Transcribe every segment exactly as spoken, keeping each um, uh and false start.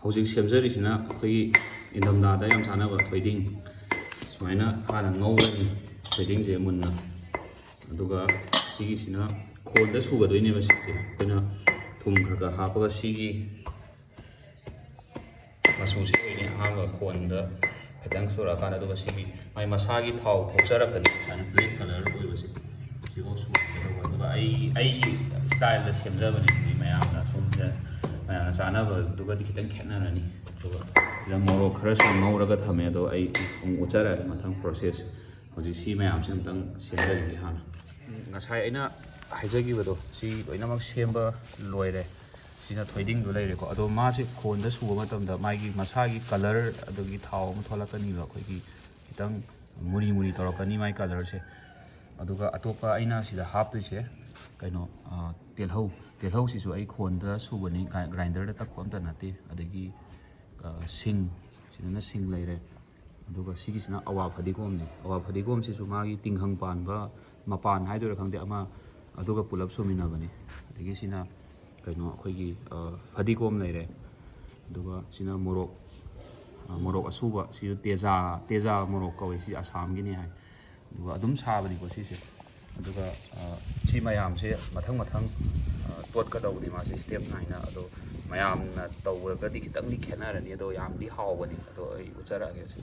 ꯍꯧꯖꯤꯛ ꯁꯦꯝꯖꯔꯤꯁꯤꯅ ꯑꯩꯈꯣꯏꯒꯤ ꯏꯪꯊꯝꯊꯥꯗ ꯌꯥꯝ ꯆꯥꯅꯕ ꯊꯣꯏꯗꯤꯡ꯫ ꯁꯨꯃꯥꯏꯅ ꯍꯥꯟꯅ ꯉꯧꯔꯅꯤ ꯊꯣꯏꯗꯤꯡꯁꯦ ꯃꯨꯟꯅ꯫ ꯑꯗꯨꯒ ꯁꯤꯒꯤꯁꯤꯅ ꯈꯣꯟꯗ ꯁꯨꯒꯗꯣꯏꯅꯦꯕ ꯁꯤꯁꯦ꯫ ꯑꯩꯈꯣꯏꯅ ꯊꯨꯝ ꯈꯔ ꯈꯔ ꯍꯥꯞꯄꯒ ꯁꯤꯒꯤ ꯃꯆꯨꯁꯦ ꯑꯣꯏꯅ ꯑꯍꯥꯟꯕ ꯈꯣꯟꯗ ꯈꯤꯇꯪ ꯁꯨꯔꯛꯑꯀꯥꯟꯗ, ꯑꯗꯨꯒ ꯁꯤꯒꯤ ꯃꯥꯏ ꯃꯁꯥꯒꯤ ꯊꯥꯎ ꯊꯣꯛꯆꯔꯛꯀꯅꯤ, ꯁꯨꯃꯥꯏꯅ ꯕ꯭ꯂꯦꯛ ꯀꯂꯔ ꯑꯣꯏꯕꯁꯦ꯫ ꯁꯤꯐꯥꯎ ꯁꯨꯒꯗꯧꯕ꯫ ꯑꯗꯨꯒ ꯑꯩ, ꯑꯩꯒꯤ ꯏꯁꯇꯥꯏꯜꯗ ꯁꯦꯝꯖꯕꯅꯤ꯫ ꯁꯤꯗꯤ ꯃꯌꯥꯝꯅ ꯁꯣꯝꯗ ꯃꯌꯥꯝꯅ ꯆꯥꯅꯕꯗꯨꯒꯗꯤ ꯈꯤꯇꯪ ꯈꯦꯠꯅꯔꯅꯤ꯫ ꯑꯗꯨꯒ ꯁꯤꯗ ꯃꯣꯔꯣꯛ ꯈꯔꯁꯨ ꯉꯧꯔꯒ ꯊꯝꯃꯦ꯫ ꯑꯗꯣ ꯑꯩ ꯑꯃꯨꯛ ꯎꯠꯆꯔꯛꯑꯒꯦ ꯃꯊꯪ ꯄ꯭ꯔꯣꯁꯦꯁ꯫ ꯍꯧꯖꯤꯛ ꯁꯤ ꯃꯌꯥꯝꯁꯦ ꯑꯃꯨꯛꯇꯪ ꯁꯦꯝꯖꯔꯤꯒꯦ ꯍꯥꯟꯅ꯫ ꯉꯁꯥꯏ ꯑꯩꯅ ꯍꯥꯏꯖꯈꯤꯕꯗꯣ, ꯁꯤ ꯂꯣꯏꯅꯃꯛ ꯁꯦꯝꯕ ꯂꯣꯏꯔꯦ꯫ ꯁꯤꯅ ꯊꯣꯏꯗꯤꯡꯗꯣ ꯂꯩꯔꯦꯀꯣ꯫ ꯑꯗꯣ ꯃꯥꯁꯦ ꯈꯣꯟꯗ ꯁꯨꯕ ꯃꯇꯝꯗ ꯃꯥꯒꯤ ꯃꯁꯥꯒꯤ ꯀꯂꯔ ꯑꯗꯒꯤ ꯊꯥꯎ ꯑꯃ ꯊꯣꯛꯂꯛꯀꯅꯤꯕ, ꯑꯩꯈꯣꯏꯒꯤ ꯈꯤꯇꯪ ꯃꯨꯔꯤ ꯃꯨꯔꯤ ꯇꯧꯔꯛꯀꯅꯤ ꯃꯥꯏ ꯀꯂꯔꯁꯦ꯫ ꯑꯗꯨꯒ ꯑꯇꯣꯞꯄ ꯑꯩꯅ ꯁꯤꯗ ꯍꯥꯞꯇꯣꯏꯁꯦ ꯀꯩꯅꯣ, ꯑ, ꯇꯤꯜꯍꯧ꯫ ꯇꯤꯜꯍꯧꯁꯤꯁꯨ ꯑꯩ ꯈꯣꯟꯗ ꯁꯨꯕꯅꯤ, ꯒ꯭ꯔꯥꯏ-, ꯒ꯭ꯔꯥꯏꯟꯗꯔꯗ ꯇꯛꯄ ꯑꯝꯇ ꯅꯠꯇꯦ꯫ ꯑꯗꯒꯤ, ꯑ, ꯁꯤꯡ, ꯁꯤꯗꯅ ꯁꯤꯡ ꯂꯩꯔꯦ꯫ ꯑꯗꯨꯒ ꯁꯤꯒꯤꯁꯤꯅ ꯑꯋꯥ ꯐꯗꯤꯒꯣꯝꯅꯤ꯫ ꯑꯋꯥ ꯐꯗꯤꯒꯣꯝꯁꯤꯁꯨ ꯃꯥꯒꯤ ꯇꯤꯡꯈꯪ ꯄꯥꯟꯕ, ꯃꯄꯥꯟ ꯍꯥꯏꯗꯣꯏꯔꯥ ꯈꯪꯗꯦ, ꯑꯃ ꯑꯗꯨꯒ ꯄꯨꯂꯞ ꯁꯨꯃꯤꯟꯅꯕꯅꯤ꯫ ꯑꯗꯒꯤ ꯁꯤꯅ ꯀꯩꯅꯣ, ꯑꯩꯈꯣꯏꯒꯤ, ꯑ, ꯐꯗꯤꯒꯣꯝ ꯂꯩꯔꯦ꯫ ꯑꯗꯨꯒ ꯁꯤꯅ ꯃꯣꯔꯣꯛ, ꯑ, ꯃꯣꯔꯣꯛ ꯑꯁꯨꯕ, ꯁꯤꯁꯨ ꯇꯦꯖꯥ, ꯇꯦꯖꯥ ꯃꯣꯔꯣꯛ ꯀꯧꯋꯦ, ꯁꯤ ꯑꯁꯥꯝꯒꯤꯅꯤ ꯍꯥꯏ꯫ ꯑꯗꯨꯒ ꯑꯗꯨꯝ ꯁꯥꯕꯅꯤꯀꯣ ꯁꯤꯁꯦ꯫ ꯑꯗꯨꯒ, ꯑ, ꯁꯤ ꯃꯌꯥꯝꯁꯦ ꯃꯊꯪ ꯃꯊꯪ, ꯑ, ꯇꯣꯠꯀꯗꯧꯕꯅꯤ ꯃꯥꯁꯦ ꯁ꯭ꯇꯦꯞ ꯅꯥꯏꯅ꯫ ꯑꯗꯣ ꯃꯌꯥꯝꯅ ꯇꯧꯕꯒꯗꯤ ꯈꯤꯇꯪꯗꯤ ꯈꯦꯠꯅꯔꯅꯤ, ꯑꯗꯣ ꯌꯥꯝꯗꯤ ꯍꯥꯎꯕꯅꯤ꯫ ꯑꯗꯣ ꯑꯩ ꯎꯠꯆꯔꯛꯑꯒꯦ ꯁꯤ꯫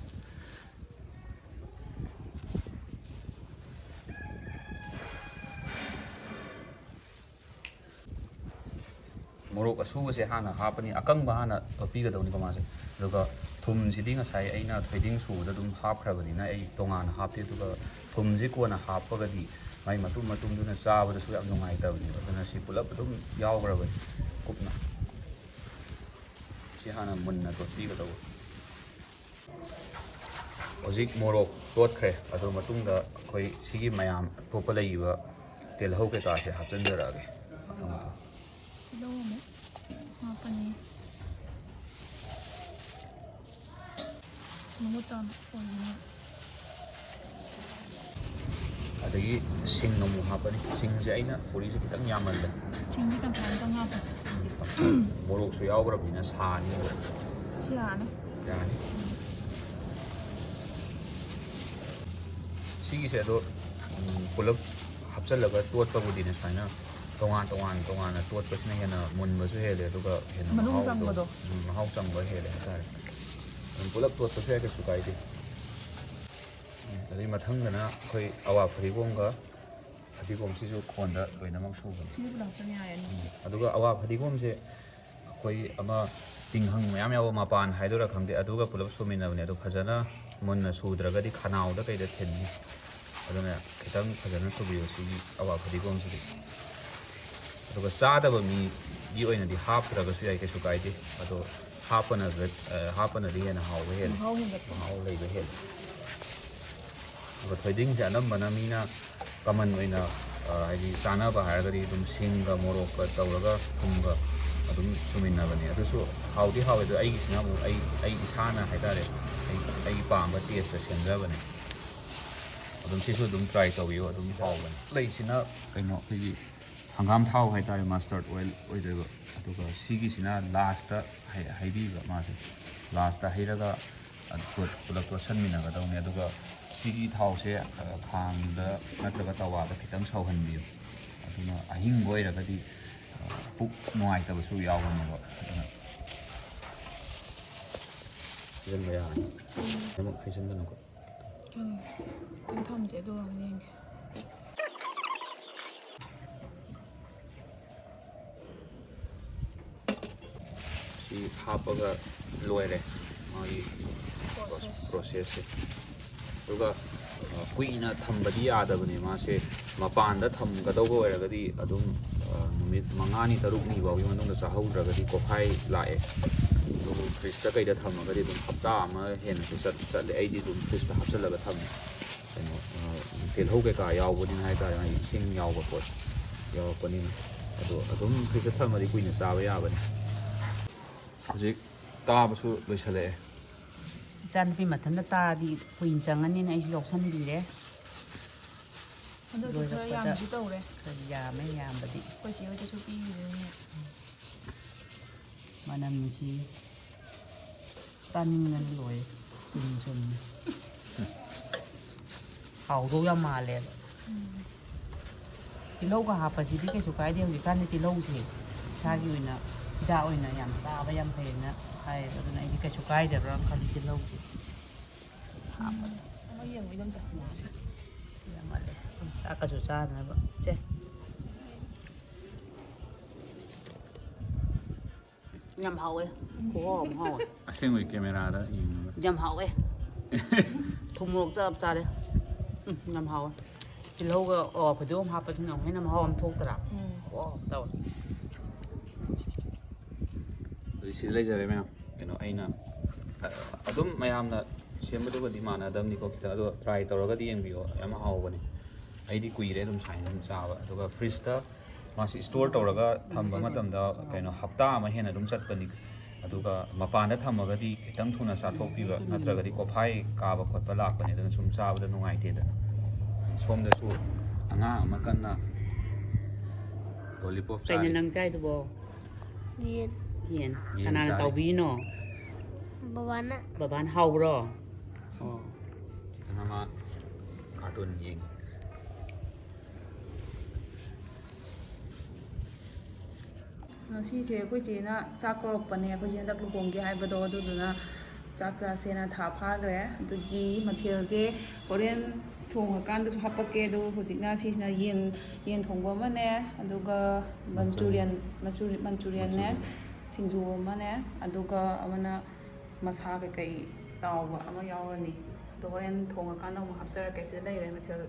ꯃꯣꯔꯣꯛ ꯑꯁꯨꯕꯁꯦ ꯍꯥꯟꯅ ꯍꯥꯞꯄꯅꯤ, ꯑꯀꯪꯕ ꯍꯥꯟꯅ ꯇꯣꯠꯄꯤꯒꯗꯧꯅꯤꯀꯣ ꯃꯥꯁꯦ꯫ ꯑꯗꯨꯒ ꯊꯨꯝꯁꯤꯗꯤ ꯉꯁꯥꯏ ꯑꯩꯅ ꯊꯣꯏꯗꯤꯡ ꯁꯨꯕꯗ ꯑꯗꯨꯝ ꯍꯥꯞꯈ꯭ꯔꯕꯅꯤꯅ ꯑꯩ ꯇꯣꯉꯥꯟꯅ ꯍꯥꯞꯇꯦ꯫ ꯑꯗꯨꯒ ꯊꯨꯝꯁꯤ ꯀꯣꯟꯅ ꯍꯥꯞꯄꯒꯗꯤ ꯃꯥꯏ ꯃꯇꯨꯝ ꯃꯇꯨꯝꯗꯨꯅ ꯆꯥꯕꯗꯁꯨ ꯌꯥꯝ ꯅꯨꯡꯉꯥꯏꯇꯕꯅꯦꯕ꯫ ꯑꯗꯨꯅ ꯁꯤ ꯄꯨꯂꯞ ꯑꯗꯨꯝ ꯌꯥꯎꯈ꯭ꯔꯕꯅꯤ ꯀꯨꯞꯅ꯫ ꯁꯤ ꯍꯥꯟꯅ ꯃꯨꯟꯅ ꯇꯣꯠꯄꯤꯒꯗꯧꯕ꯫ ꯍꯧꯖꯤꯛ ꯃꯣꯔꯣꯛ ꯇꯣꯠꯈ꯭ꯔꯦ꯫ ꯑꯗꯨ ꯃꯇꯨꯡꯗ ꯑꯩꯈꯣꯏ ꯁꯤꯒꯤ ꯃꯌꯥꯝ ꯑꯇꯣꯞꯄ ꯂꯩꯔꯤꯕ ꯇꯤꯜꯍꯧ ꯀꯩꯀꯥꯁꯦ ꯍꯥꯞꯆꯤꯟꯖꯔꯛꯑꯒꯦ ꯃꯊꯪ ꯃꯊꯪ꯫ ꯇꯤꯜꯍꯧ ꯑꯃꯨꯛ ꯍꯥꯞꯄꯅꯤ꯫ ꯃꯃꯨꯠ ꯇꯥꯅ ꯁꯣꯏꯗꯅ꯫ ꯑꯗꯒꯤ ꯁꯤꯡ ꯑꯃꯨꯛ ꯍꯥꯞꯄꯅꯤ꯫ ꯁꯤꯡꯁꯦ ꯑꯩꯅ ꯕꯣꯔꯤꯁꯦ ꯈꯤꯇꯪ ꯌꯥꯝꯃꯜꯂꯦ꯫ ꯁꯤꯡꯗꯤ ꯇꯪꯈꯥꯏ ꯑꯃꯇꯪ ꯍꯥꯞꯄꯁꯤ꯫ ꯃꯣꯔꯣꯛꯁꯨ ꯌꯥꯎꯈ꯭ꯔꯕꯅꯤꯅ ꯁꯥꯅꯤ꯫ ꯁꯤ ꯌꯥꯔꯅꯤ꯫ ꯌꯥꯅꯤ꯫ ꯁꯤꯒꯤꯁꯦ ꯑꯗꯣ, ꯎꯝ, ꯄꯨꯂꯞ ꯍꯥꯞꯆꯤꯜꯂꯒ ꯇꯣꯠꯄꯕꯨꯗꯤꯅꯦ, ꯁꯨꯃꯥꯏꯅ ꯇꯣꯉꯥꯟ ꯇꯣꯉꯥꯟ ꯇꯣꯉꯥꯟꯅ ꯇꯣꯠꯄꯁꯤꯅ ꯍꯦꯟꯅ ꯃꯨꯟꯕꯁꯨ ꯍꯦꯜꯂꯦ, ꯑꯗꯨꯒ ꯍꯦꯟꯅ ꯃꯅꯨꯡ ꯃꯍꯥꯎꯗꯣ, ꯆꯪꯕꯗꯣ꯫ ꯎꯝ, ꯃꯍꯥꯎ ꯆꯪꯕ ꯍꯦꯜꯂꯦ ꯍꯥꯏꯇꯥꯔꯦ꯫ ꯑꯗꯨꯝ ꯄꯨꯂꯞ ꯇꯣꯠꯄꯁꯨ ꯌꯥꯏ, ꯀꯩꯁꯨ ꯀꯥꯏꯗꯦ꯫ ꯎꯝ, ꯑꯗꯩ ꯃꯊꯪꯗꯅ ꯑꯩꯈꯣꯏ ꯑꯋꯥ ꯐꯗꯤꯒꯣꯝꯒ, ꯐꯗꯤꯒꯣꯝꯁꯤꯁꯨ ꯈꯣꯟꯗ ꯂꯣꯏꯅꯃꯛ ꯁꯨꯕꯅꯤ꯫ ꯁꯤꯁꯨ ꯄꯨꯂꯞ ꯍꯥꯞꯆꯟ ꯌꯥꯔꯦꯅꯦ꯫ ꯎꯝ, ꯑꯗꯨꯒ ꯑꯋꯥ ꯐꯗꯤꯒꯣꯝꯁꯦ ꯑꯩꯈꯣꯏ ꯑꯃ ꯇꯤꯡꯍꯪ ꯃꯌꯥꯝ ꯌꯥꯎꯕ ꯃꯄꯥꯟ ꯍꯥꯏꯗꯣꯏꯔꯥ ꯈꯪꯗꯦ, ꯑꯗꯨꯒ ꯄꯨꯂꯞ ꯁꯨꯃꯤꯟꯅꯕꯅꯦ꯫ ꯑꯗꯣ ꯐꯖꯅ ꯃꯨꯟꯅ ꯁꯨꯗ꯭ꯔꯒꯗꯤ ꯈꯅꯥꯎꯗ ꯀꯩꯗ ꯊꯤꯟꯅꯤ꯫ ꯑꯗꯨꯅ ꯈꯤꯇꯪ ꯐꯖꯅ ꯁꯨꯕꯤꯌꯨ ꯁꯤꯒꯤ ꯑꯋꯥ ꯐꯗꯤꯒꯣꯝꯁꯤꯗꯤ꯫ ꯑꯗꯨꯒ ꯆꯥꯗꯕ ꯃꯤꯒꯤ ꯑꯣꯏꯅꯗꯤ ꯍꯥꯞꯇ꯭ꯔꯒꯁꯨ ꯌꯥꯏ, ꯀꯩꯁꯨ ꯀꯥꯏꯗꯦ꯫ ꯑꯗꯣ ꯍꯥꯞꯄꯅ, ꯑ, ꯍꯥꯞꯄꯅꯗꯤ ꯍꯦꯟꯅ ꯍꯥꯎꯕ ꯍꯦꯜꯂꯦ꯫ ꯃꯍꯥꯎ ꯍꯦꯟꯒꯠꯄ꯫ ꯃꯍꯥꯎ ꯂꯩꯕ ꯍꯦꯜꯂꯦ꯫ ꯑꯗꯨꯒ ꯊꯣꯏꯗꯤꯡꯁꯦ ꯑꯅꯝꯕꯅ ꯃꯤꯅ ꯀꯃꯟ ꯑꯣꯏꯅ, ꯑ, ꯍꯥꯏꯗꯤ ꯆꯥꯅꯕ ꯍꯥꯏꯔꯒꯗꯤ ꯑꯗꯨꯝ ꯁꯤꯡꯒ ꯃꯣꯔꯣꯛꯀ ꯇꯧꯔꯒ ꯊꯨꯝꯒ ꯑꯗꯨꯝ ꯁꯨꯃꯤꯟꯅꯕꯅꯦ꯫ ꯑꯗꯨꯁꯨ ꯍꯥꯎꯗꯤ ꯍꯥꯎꯋꯦ, ꯑꯗꯣ ꯑꯩꯒꯤꯁꯤꯅ ꯑꯃꯨꯛ ꯑꯩ, ꯑꯩ ꯏꯁꯥꯅ ꯍꯥꯏꯇꯥꯔꯦ, ꯑꯩ, ꯑꯩꯒꯤ ꯄꯥꯝꯕ ꯇꯦꯁꯇ ꯁꯦꯝꯖꯕꯅꯦ꯫ ꯑꯗꯨꯝ ꯁꯤꯁꯨ ꯑꯗꯨꯝ ꯇ꯭ꯔꯥꯏ ꯇꯧꯕꯤꯌꯨ, ꯑꯗꯨꯝ ꯍꯥꯎꯕꯅꯦ꯫ ꯂꯩꯁꯤꯅ ꯀꯩꯅꯣ, ꯑꯩꯈꯣꯏꯒꯤ ꯍꯪꯒꯥꯝ ꯊꯥꯎ ꯍꯥꯏꯇꯥꯔꯦ, ꯃꯁꯇꯔꯠ ꯑꯣꯏꯜ ꯑꯣꯏꯗꯣꯏꯕ꯫ ꯑꯗꯨꯒ ꯁꯤꯒꯤꯁꯤꯅ ꯂꯥꯁꯇ ꯍꯩ-, ꯍꯩꯕꯤꯕ ꯃꯥꯁꯦ꯫ ꯂꯥꯁꯇ ꯍꯩꯔꯒ ꯇꯣꯠ-, ꯄꯨꯂꯞ ꯇꯣꯠꯁꯟꯃꯤꯟꯅꯒꯗꯧꯅꯦ꯫ ꯑꯗꯨꯒ ꯁꯤꯒꯤ ꯊꯥꯎꯁꯦ, ꯑ, ꯈꯥꯡꯗ ꯅꯠꯇ꯭ꯔꯒ ꯇꯋꯥꯗ ꯈꯤꯇꯪ ꯁꯧꯍꯟꯕꯤꯌꯨ꯫ ꯑꯗꯨꯅ ꯑꯍꯤꯡꯕ ꯑꯣꯏꯔꯒꯗꯤ, ꯑ, ꯄꯨꯛ ꯅꯨꯡꯉꯥꯏꯇꯕꯁꯨ ꯌꯥꯎꯕꯅꯦꯕ꯫ ꯑꯗꯨꯅ ꯍꯩꯖꯤꯟꯕ ꯌꯥꯔꯅꯤ꯫ ꯂꯣꯏꯅꯃꯛ ꯍꯩꯖꯤꯟꯒꯅꯨꯀꯣ꯫ ꯎꯝ꯫ ꯈꯤꯇꯪ ꯊꯝꯁꯦ, ꯑꯗꯨꯒ ꯑꯃꯨꯛ ꯌꯦꯡꯒꯦ꯫ ꯁꯤ ꯍꯥꯞꯄꯒ ꯂꯣꯏꯔꯦ ꯃꯥꯒꯤ ꯄ꯭ꯔꯣꯁꯦꯁꯁꯦ꯫ ꯑꯗꯨꯒ, ꯑ, ꯀꯨꯏꯅ ꯊꯝꯕꯗꯤ ꯌꯥꯗꯕꯅꯦ ꯃꯥꯁꯦ꯫ ꯃꯄꯥꯟꯗ ꯊꯝꯒꯗꯧꯕ ꯑꯣꯏꯔꯒꯗꯤ ꯑꯗꯨꯝ, ꯑ, ꯅꯨꯃꯤꯠ ꯃꯉꯥꯅꯤ ꯇꯔꯨꯛꯅꯤ ꯐꯥꯎꯒꯤ ꯃꯅꯨꯡꯗ ꯆꯥꯍꯧꯗ꯭ꯔꯒꯗꯤ ꯀꯣꯐꯥꯏ ꯂꯥꯛꯑꯦ꯫ ꯑꯗꯨꯕꯨ ꯐ꯭ꯔꯤꯖꯇ ꯀꯩꯗ ꯊꯝꯃꯒꯗꯤ ꯑꯗꯨꯝ ꯍꯞꯇꯥ ꯑꯃ ꯍꯦꯟꯅꯁꯨ ꯆꯠ-, ꯆꯠꯂꯦ꯫ ꯑꯩꯗꯤ ꯑꯗꯨꯝ ꯐ꯭ꯔꯤꯖꯇ ꯍꯥꯞꯆꯤꯜꯂꯒ ꯊꯝꯃꯦ꯫ ꯀꯩꯅꯣ, ꯑ, ꯇꯤꯜꯍꯧ ꯀꯩꯀꯥ ꯌꯥꯎꯕꯅꯤꯅ ꯍꯥꯏꯇꯥꯔꯦ, ꯃꯥꯒꯤ ꯏꯁꯤꯡ ꯌꯥꯎꯕ ꯄꯣꯠ ꯌꯥꯎꯔꯛꯄꯅꯤꯅ꯫ ꯑꯗꯣ ꯑꯗꯨꯝ ꯐ꯭ꯔꯤꯖꯇ ꯊꯝꯃꯗꯤ ꯀꯨꯏꯅ ꯆꯥꯕ ꯌꯥꯕꯅꯤ꯫ ꯍꯧꯖꯤꯛ ꯇꯥꯕꯁꯨ ꯂꯣꯏꯁꯤꯜꯂꯛꯑꯦ꯫ ꯏꯆꯥꯅꯨꯄꯤ ꯃꯊꯟꯇ ꯇꯥꯗꯤ ꯀꯨꯏꯅ ꯆꯪꯉꯅꯤꯅ ꯑꯩꯁꯨ ꯌꯥꯎꯁꯟꯕꯤꯔꯦ꯫ ꯍꯟꯗꯛꯇꯤ ꯈꯔ ꯂꯣꯏꯔꯛꯄꯗ ꯌꯥꯝꯁꯨ ꯇꯧꯔꯦ꯫ ꯈꯔ ꯌꯥꯝꯃꯦ, ꯌꯥꯝꯕꯗꯤ꯫ ꯑꯩꯈꯣꯏ ꯆꯦ ꯍꯣꯏꯗꯁꯨ ꯄꯤꯈꯤꯕꯅꯤꯅꯦ꯫ ꯃꯅꯝꯁꯤ ꯆꯥꯅꯤꯡꯕꯅ ꯂꯣꯏꯔꯦ꯫ ꯆꯨꯝ ꯆꯨꯝꯅ ꯍꯥꯎꯗꯧ ꯌꯥꯝ ꯃꯥꯜꯂꯦꯕ꯫ ꯇꯤꯜꯍꯧꯒ ꯍꯥꯞꯄꯁꯤꯗꯤ ꯀꯩꯁꯨ ꯀꯥꯏꯗꯦ꯫ ꯍꯧꯖꯤꯛꯀꯥꯟꯗꯤ ꯇꯤꯜꯍꯧꯁꯦ ꯏꯁꯥꯒꯤ ꯑꯣꯏꯅ ꯍꯤꯗꯥꯛ ꯑꯣꯏꯅ ꯌꯥꯝ ꯆꯥꯕ ꯌꯥꯝ ꯐꯩꯌꯦꯅ ꯍꯥꯏꯌꯦꯕ꯫ ꯑꯗꯨꯅ ꯑꯩꯗꯤ ꯀꯩꯁꯨ ꯀꯥꯏꯗꯕ꯭ꯔꯥ ꯈꯜꯂꯤ ꯇꯤꯜꯍꯧꯁꯦ꯫ ꯍꯥꯞꯄ ꯑꯃ ꯌꯦꯡꯉꯨ ꯏꯗꯣꯝꯆꯥ꯫ ꯌꯥꯝꯃꯜꯂꯦ꯫ ꯆꯥꯛꯀꯁꯨ ꯆꯥꯗꯅꯕ꯫ ꯁꯦ꯫ ꯌꯥꯝ ꯍꯥꯎꯋꯦ꯫ ꯈꯨꯍꯥꯎ ꯑꯃ ꯍꯥꯎꯋꯦ꯫ ꯑꯁꯦꯡꯕꯒꯤ ꯀꯦꯃꯦꯔꯥꯗ ꯌꯦꯡꯉꯒ꯫ ꯌꯥꯝ ꯍꯥꯎꯋꯦ꯫ ꯊꯨꯝ ꯃꯣꯔꯣꯛ ꯆꯞ ꯆꯥꯔꯦ꯫ ꯎꯝ, ꯌꯥꯝ ꯍꯥꯎꯋꯦ꯫ ꯇꯤꯜꯍꯧꯒ, ꯑꯣ, ꯐꯗꯤꯒꯣꯝ ꯍꯥꯞꯄꯗꯨꯅ ꯑꯃꯨꯛ ꯍꯦꯟꯅ ꯃꯍꯥꯎ ꯑꯃ ꯊꯣꯛꯇ꯭ꯔꯥ? ꯎꯝ꯫ ꯈꯨꯍꯥꯎ ꯑꯃ ꯇꯧꯋꯦ꯫ ꯍꯧꯖꯤꯛ ꯁꯤꯗ ꯂꯩꯖꯔꯦ ꯃꯌꯥꯝ꯫ ꯀꯩꯅꯣ, ꯑꯩꯅ, ꯑ, ꯑꯗꯨꯝ ꯃꯌꯥꯝꯅ ꯁꯦꯝꯕꯗꯨꯒꯗꯤ ꯃꯥꯟꯅꯗꯕꯅꯤꯀꯣ ꯈꯤꯇꯪ, ꯑꯗꯣ try ꯇꯧꯔꯒꯗꯤ ꯌꯦꯡꯕꯤꯌꯣ, ꯌꯥꯝ ꯍꯥꯎꯕꯅꯦ꯫ ꯑꯩꯗꯤ ꯀꯨꯏꯔꯦ ꯑꯗꯨꯝ ꯁꯨꯃꯥꯏꯅ ꯑꯗꯨꯝ ꯆꯥꯕ꯫ ꯑꯗꯨꯒ fridgeꯇ ꯃꯥꯁꯤ store ꯇꯧꯔꯒ ꯊꯝꯕ ꯃꯇꯝꯗ ꯀꯩꯅꯣ, ꯍꯞꯇꯥ ꯑꯃ ꯍꯦꯟꯅ ꯑꯗꯨꯝ ꯆꯠꯄꯅꯤ꯫ ꯑꯗꯨꯒ ꯃꯄꯥꯟꯗ ꯊꯝꯃꯒꯗꯤ ꯈꯤꯇꯪ ꯊꯨꯅ ꯆꯥꯊꯣꯛꯄꯤꯕ, ꯅꯠꯇ꯭ꯔꯒꯗꯤ ꯀꯣꯐꯥꯏ ꯀꯥꯕ ꯈꯣꯠꯄ ꯂꯥꯛꯄꯅꯦ, ꯑꯗꯨꯅ ꯁꯨꯝ ꯆꯥꯕꯗ ꯅꯨꯡꯉꯥꯏꯇꯦꯗꯅ꯫ ꯁꯣꯝꯗꯁꯨ ꯑꯉꯥꯡ ꯑꯃ ꯀꯟꯅ lollipop ꯀꯩꯅꯣ ꯆꯥꯔꯤ꯫ ꯅꯪ ꯆꯥꯏꯗꯨꯕꯣ? ꯌꯦꯟ꯫ ꯌꯦꯟ꯫ ꯌꯦꯟ ꯀꯅꯥꯅ ꯆꯥꯔꯤ꯫ ꯇꯥꯎꯕꯤꯔꯤꯅꯣ? ꯕꯕꯥꯅ꯫ ꯕꯕꯥꯅ꯫ ꯍꯥꯎꯕ꯭ꯔꯣ? ꯑꯣ꯫ ꯀꯩꯅꯣ ꯃꯥ cartoon ꯌꯦꯡꯉꯤ꯫ ꯉꯁꯤꯁꯦ ꯑꯩꯈꯣꯏ ꯆꯦꯅ ꯆꯥꯛ ꯀꯧꯔꯛꯄꯅꯦ, ꯑꯩꯈꯣꯏ ꯆꯦ ꯍꯟꯗꯛ ꯂꯨꯍꯣꯡꯒꯦ ꯍꯥꯏꯕꯗꯣ, ꯑꯗꯨꯗꯨꯅ ꯆꯥꯛ ꯆꯥꯁꯦꯅ ꯊꯥ ꯐꯥꯈ꯭ꯔꯦ꯫ ꯑꯗꯨꯒꯤ ꯃꯊꯦꯜꯁꯦ ꯍꯣꯔꯦꯟ ꯊꯣꯡꯉꯀꯥꯟꯗꯁꯨ ꯍꯥꯞꯄꯛꯀꯦ꯫ ꯑꯗꯣ ꯍꯧꯖꯤꯛꯅ ꯁꯤꯁꯤꯅ ꯌꯦꯟ, ꯌꯦꯟ ꯊꯣꯡꯕ ꯑꯃꯅꯦ, ꯑꯗꯨꯒ ꯃꯟꯆꯨꯔꯤꯌꯟ, ꯃꯟꯆꯨꯔꯤ-, ꯃꯟꯆꯨꯔꯤꯌꯟꯅꯦ, ꯃꯟꯆꯨꯔꯤꯌꯟ꯫ ꯁꯤꯡꯖꯨ ꯑꯃꯅꯦ, ꯑꯗꯨꯒ ꯑꯃꯅ ꯃꯁꯥ ꯀꯩꯀꯩ ꯇꯥꯎꯕ ꯑꯃ ꯌꯥꯎꯔꯅꯤ꯫ ꯑꯗꯣ ꯍꯣꯔꯦꯟ ꯊꯣꯡꯉꯀꯥꯟꯗ ꯑꯃꯨꯛ ꯍꯥꯞꯆꯔꯛꯀꯦ꯫ ꯁꯤꯗ ꯂꯩꯔꯦ ꯃꯊꯦꯜ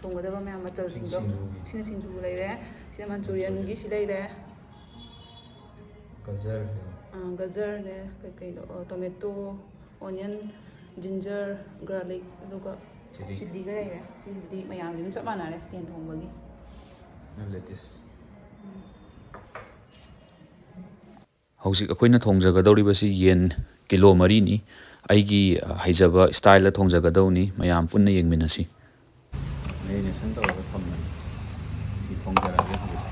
ꯊꯣꯡꯒꯗꯕ ꯃꯌꯥꯝ ꯃꯆꯜꯁꯤꯡꯗꯣ꯫ ꯁꯤꯡꯖꯨꯒꯤ꯫ ꯁꯤꯅ ꯁꯤꯡꯖꯨ ꯂꯩꯔꯦ, ꯁꯤꯅ ꯃꯟꯆꯨꯔꯤꯌꯟꯒꯤ ꯁꯤ ꯂꯩꯔꯦ꯫ ꯒꯖꯔ꯫ ꯑꯥ, ꯒꯖꯔꯅꯦ, ꯀꯩꯀꯩꯅꯣ, ꯑꯥ, tomato, onion, ginger, garlic, ꯑꯗꯨꯒ chilli꯫ Chilliꯒ ꯂꯩꯔꯦ꯫ ꯁꯤꯁꯤꯕꯨꯗꯤ ꯃꯌꯥꯝꯒꯤ ꯑꯗꯨꯝ ꯆꯞ ꯃꯥꯟꯅꯔꯦ ꯌꯦꯟ ꯊꯣꯡꯕꯒꯤ꯫ Lettuce꯫ ꯎꯝ꯫ ꯍꯧꯖꯤꯛ ꯑꯩꯈꯣꯏꯅ ꯊꯣꯡꯖꯒꯗꯧꯔꯤꯕꯁꯤ ꯌꯦꯟ ꯀꯤꯂꯣ ꯃꯔꯤꯅꯤ꯫ ꯑꯩꯒꯤ, ꯑ, ꯍꯩꯖꯕ styleꯗ ꯊꯣꯡꯖꯒꯗꯧꯅꯤ꯫ ꯃꯌꯥꯝ ꯄꯨꯟꯅ ꯌꯦꯡꯃꯤꯟꯅꯁꯤ꯫ Marination ꯇꯧꯔꯒ ꯊꯝꯕꯅꯤ꯫ ꯁꯤ ꯊꯣꯡꯖꯔꯒꯦ ꯍꯧꯖꯤꯛ꯫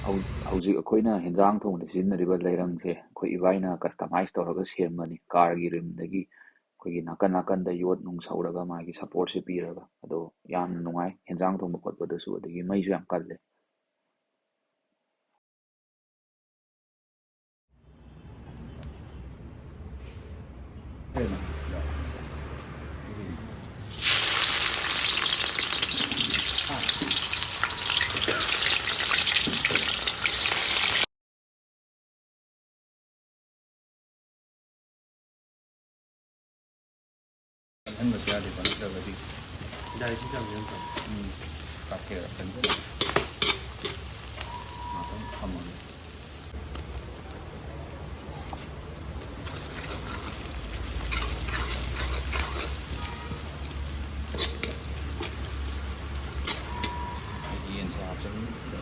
ꯍꯧ-, ꯍꯧꯖꯤꯛ ꯑꯩꯈꯣꯏꯅ ꯍꯦꯟꯖꯥꯡ ꯊꯣꯡꯕꯗ ꯁꯤꯖꯤꯟꯅꯔꯤꯕ ꯂꯩꯔꯪꯁꯦ ꯑꯩꯈꯣꯏ ꯏꯕꯥꯏꯅ customize ꯇꯧꯔꯒ ꯁꯦꯝꯕꯅꯤ꯫ Carꯒꯤ rimꯗꯒꯤ ꯑꯩꯈꯣꯏꯒꯤ ꯅꯥꯀꯟ ꯅꯥꯀꯟꯗ ꯌꯣꯠ ꯅꯨꯡ ꯁꯧꯔꯒ ꯃꯥꯒꯤ supportꯁꯦ ꯄꯤꯔꯒ꯫ ꯑꯗꯣ ꯌꯥꯝꯅ ꯅꯨꯡꯉꯥꯏ ꯍꯦꯟꯖꯥꯡ ꯊꯣꯡꯕ ꯈꯣꯠꯄꯗꯁꯨ, ꯑꯗꯒꯤ ꯃꯩꯁꯨ ꯌꯥꯝ ꯀꯜꯂꯦ꯫ ꯀꯟꯍꯟꯕꯁꯨ ꯌꯥꯗꯦꯀꯣ, ꯅꯠꯇ꯭ꯔꯒꯗꯤ ꯗꯥꯏꯔꯦꯛ ꯆꯥꯕ ꯌꯥꯝ ꯐꯩ꯫ ꯎꯝ, ꯀꯥꯊꯦꯛꯑꯒ ꯀꯟꯁꯤꯜꯂꯒ ꯉꯥꯛꯇꯪ ꯊꯝꯃꯒꯦ꯫ ꯑꯩ ꯌꯦꯟꯁꯦ ꯍꯥꯞꯆꯤꯟꯕꯤꯔꯒꯦ꯫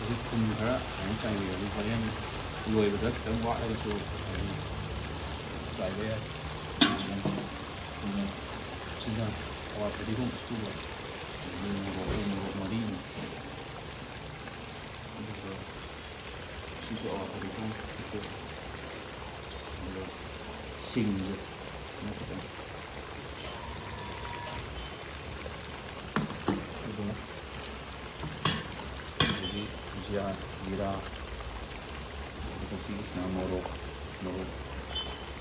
ꯑꯗꯨ ꯊꯨꯝ ꯈꯔ ꯁꯨꯃꯥꯏꯅ ꯆꯥꯏꯕꯤꯔꯗꯤ ꯍꯣꯔꯦꯟ ꯂꯣꯏꯕꯗ ꯈꯤꯇꯪ ꯋꯥꯠꯂꯒꯁꯨ ꯑꯗꯨꯝ ꯆꯥꯏꯕ ꯌꯥꯏ꯫ ꯊꯨꯝ, ꯁꯤꯗ ꯍꯋꯥꯏ ꯐꯗꯤꯒꯣꯝ ꯑꯁꯨꯕ, ꯑꯗꯒꯤ ꯃꯣꯔꯣꯛ, ꯎ ꯃꯣꯔꯣꯛ ꯃꯔꯤꯃꯨꯛ, ꯑꯗꯨꯒ ꯁꯤꯁꯨ ꯑꯋꯥ ꯐꯗꯤꯒꯣꯝ, ꯑꯗꯨꯒ ꯁꯤꯡꯁꯦ ꯈꯤꯇꯪ, ꯑꯗꯨꯒ ꯑꯗꯒꯤ ꯖꯤꯔꯥ, ꯖꯤꯔꯥ, ꯑꯗꯨꯒ ꯁꯤꯒꯤꯁꯤꯅ ꯃꯣꯔꯣꯛ, ꯃꯣꯔꯣꯛ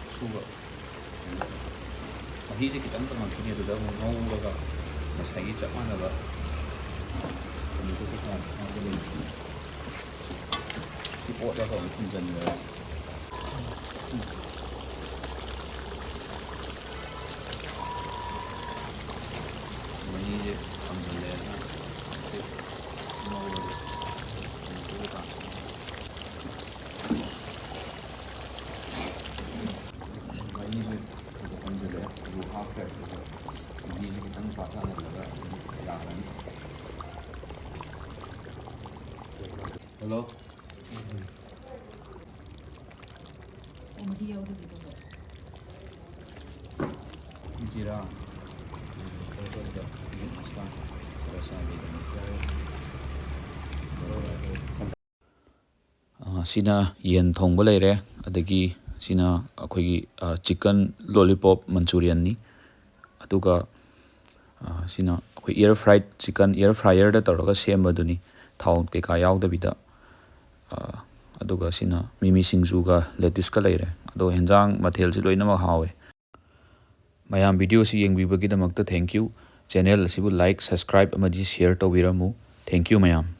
ꯑꯁꯨꯕ꯫ ꯃꯍꯤꯁꯦ ꯈꯤꯇꯪ ꯀꯪꯉꯛꯈꯤꯅꯤ, ꯑꯗꯨꯗ ꯑꯃꯨꯛ ꯉꯧꯔꯒ ꯉꯁꯥꯏꯒꯤ ꯆꯞ ꯃꯥꯟꯅꯕ ꯊꯨꯝꯗꯨ ꯀꯩꯀꯥ ꯍꯥꯞꯀꯗꯣꯏꯅꯤ꯫ ꯁꯤ ꯑꯣꯠꯂꯒ ꯑꯃꯨꯛ ꯊꯝꯖꯤꯟꯈ꯭ꯔꯦ꯫ ꯃꯍꯤꯁꯦ ꯊꯝꯖꯤꯜꯂꯦ꯫ ꯁꯤ ꯉꯧꯔꯒ ꯊꯨꯝꯗꯨ ꯀꯩꯀꯥ ꯃꯍꯤꯁꯦ ꯈꯔ ꯈꯔ ꯀꯪꯁꯤꯜꯂꯛꯑꯦ, ꯑꯗꯨ ꯍꯥꯞꯈ꯭ꯔꯦ꯫ ꯑꯗꯨꯒ ꯃꯍꯤꯁꯦ ꯈꯤꯇꯪ ꯄꯥꯊꯍꯜꯂꯒ ꯑꯗꯨꯝ ꯌꯥ Hello. ꯖꯤꯔꯥ꯫ ꯑ, ꯁꯤꯅ ꯌꯦꯟ ꯊꯣꯡꯕ ꯂꯩꯔꯦ, ꯑꯗꯒꯤ ꯁꯤꯅ ꯑꯩꯈꯣꯏꯒꯤ, ꯑ, chicken lollipop manchurianꯅꯤ꯫ ꯑꯗꯨꯒ, ꯑ, ꯁꯤꯅ ꯑꯩꯈꯣꯏ air fried chicken, air fryerꯗ ꯇꯧꯔꯒ ꯁꯦꯝꯕꯗꯨꯅꯤ, ꯊꯥꯎ ꯀꯩꯀꯥ ꯌꯥꯎꯗꯕꯤꯗ꯫ ꯑ, ꯑꯗꯨꯒ ꯁꯤꯅ ꯃꯤꯃꯤ ꯁꯤꯡꯖꯨꯒ lettuceꯀ ꯂꯩꯔꯦ꯫ ꯑꯗꯣ ꯍꯦꯟꯖꯥꯡ ꯃꯊꯦꯜꯁꯤ ꯂꯣꯏꯅꯃꯛ ꯍꯥꯎꯋꯦ꯫ ꯃꯌꯥꯝ videoꯁꯤ ꯌꯦꯡꯕꯤꯕꯒꯤꯗꯃꯛꯇ thank you꯫ Channel ꯑꯁꯤꯕꯨ like, subscribe ꯑꯃꯗꯤ share ꯇꯧꯕꯤꯔꯝꯃꯨ꯫ Thank you ꯃꯌꯥꯝ꯫